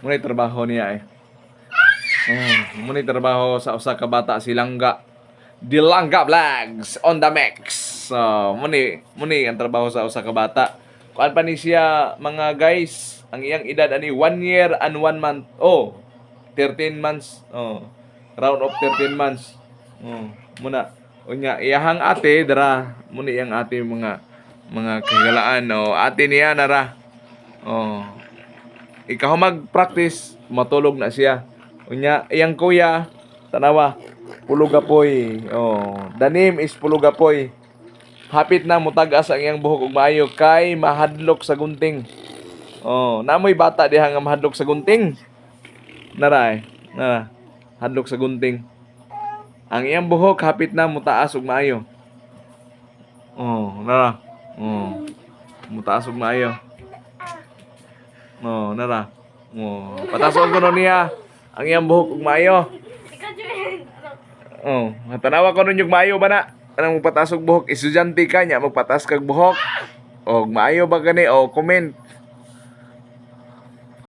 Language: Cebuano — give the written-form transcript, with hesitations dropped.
Muna trabaho niya eh. Oh, muna trabaho sa usa ka bata, si Langga. Dilangga Vlogs on the mix. So, muni muni ang trabaho sa usa ka bata. Kuan pa ni siya, mga guys, ang iyang edad ani 1 year and 1 month. Oh, 13 months. Oh, round of 13 months. Oh, muna. Unya iyahang ate dara, muni iyang ate, mga kahigalaan, oh, ate niya nara. Oh. Ikaw mag-practice, matulog na siya. Unya iyang kuya, tanawa, Pulugapoy. Oh, the name is Pulugapoy. Hapit na mutag-as ang iyang buhok og maayo kay mahadlok sa gunting. Oh, namoy bata diha nga mahadlok sa gunting. Nara eh. Nara. Hadlok sa gunting. Ang iyang buhok hapit na mutaas og maayo. Oh, nara. Oh. Mutaas og maayo. Oh, nara. Oh, patason ko no niya ang iyang buhok og maayo. Ikaw, Joel. Oh, tanawa ko nun yung maayo ba na? Anong magpataas og buhok? Estudyante ka niya, magpataas kag buhok. Og maayo ba gani? O comment.